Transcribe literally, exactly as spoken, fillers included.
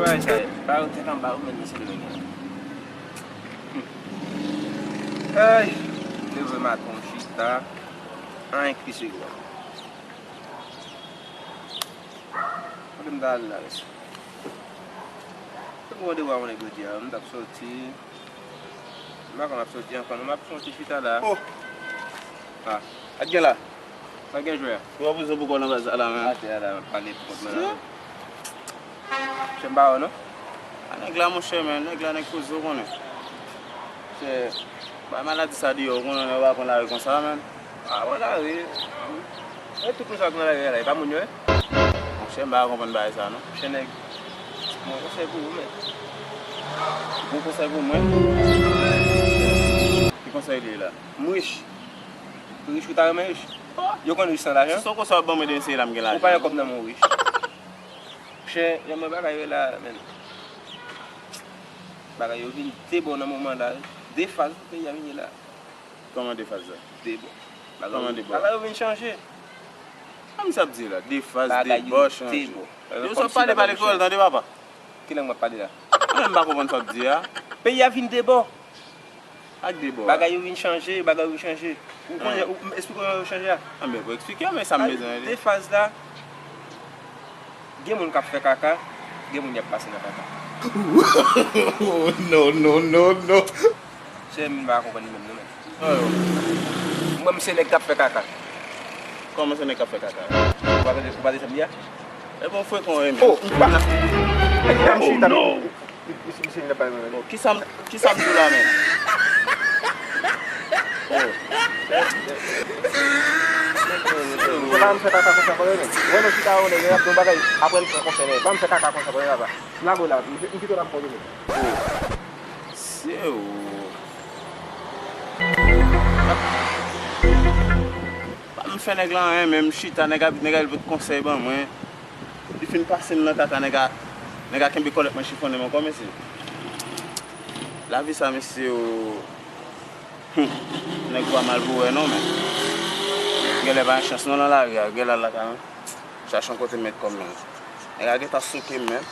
Ay, sa ye. Ba yo tèt anba, ou menm, mesye Dominiken. Ay, leve maten, w chita, anyen ki serye. Kote m ta ale la, mesye? Se pou randevou a, konnen jodi a, m t ap soti. M pa konn ap soti ankò, non, m ap soti chita la. Oh! Ah. Sa k gen la? Sa k gen jwe a? Ou ap poze pou kò nan baz sa la, men. Atè a la, m ap pale pou kont mwen la. Chè m ba wè, non? A nèg la, monchè, men. Nèg la, nèg koze, ou konnen. Chè, bay maladi sa deyò, ou konnen, nèg pa konn lari konsa, men. Ah, wè lari. E tout moun sa k nan lari a la, e pa moun yo ye? Monchè, m pa konprann bagay sa, non. Monchè, nèg, bon konsèy pou ou, men. Bon konsèy pou mwen? Ki konsèy li ye la? M rich. Rich ou ta renmen rich? Yo konn rich san lajan. Si se yon konsèy w ap ban mwen demen se la m gen lajan. Ou pa gen kòb nan men w rich. Monchè, jan mwen bagay yo ye la, men. Bagay yo vin de bò nan moman la. De faz peyi a vin ye la. Kòman de faz la? De bò. Kòman de bò? Bagay yo vin chanje. Sa misye ap di la? De faz, de bò, chanje. Yo sot pale, pale kreyòl, tande, papa. Ki lang m ap pale la? Mwen menm m pa konprann sa w ap di a. Peyi a vin de bò. Ak de bò a. Bagay yo vin chanje, bagay yo vin chanje. Ou konnen, ou, m esplike w jan yo chanje a. Anben, pou eksplike, men sa m bezwen de. De faz la, gen moun k ap fè kaka, gen moun y ap pase nan kaka. Oh, no, no, no, no. Se m pa konprann li menm, non, men. Mwen, m se nèg k ap fè kaka. Kòman se nèg k ap fè kaka? Ou pa tande, ou pa tande sa m di a? E bon, frekan w ye, men. Oh, m pa. Misye, misye vin ap pale mwen, men. Bon, kisa m, kisa m di w la, men? Oh. Se pa m fè kaka konsa, frè, men. Wè, nou chita, wè, nèg, y ap di yon bagay, apre n fè konsèy, men. Pa m fè kaka konsa, frè, papa. Lago la, m kite w la pou konnen. Se ou. Pa m fè nèg la anyen, men m chita, nèg a, nèg a vin pot konsèy ban mwen. Li fin pase m nan kaka, nèg a, nèg a kenbe kòlèt mwen chifonnen m ankò, mesye. Lavi sa, mesye, o. Hum. Nèg pa mal pou wè, non, men. Genlè pa gen chans, non, nan lari a. Genlè al lakay mwen. Chache yon kote m met kò m, men. Nèg la gentan souke m, men.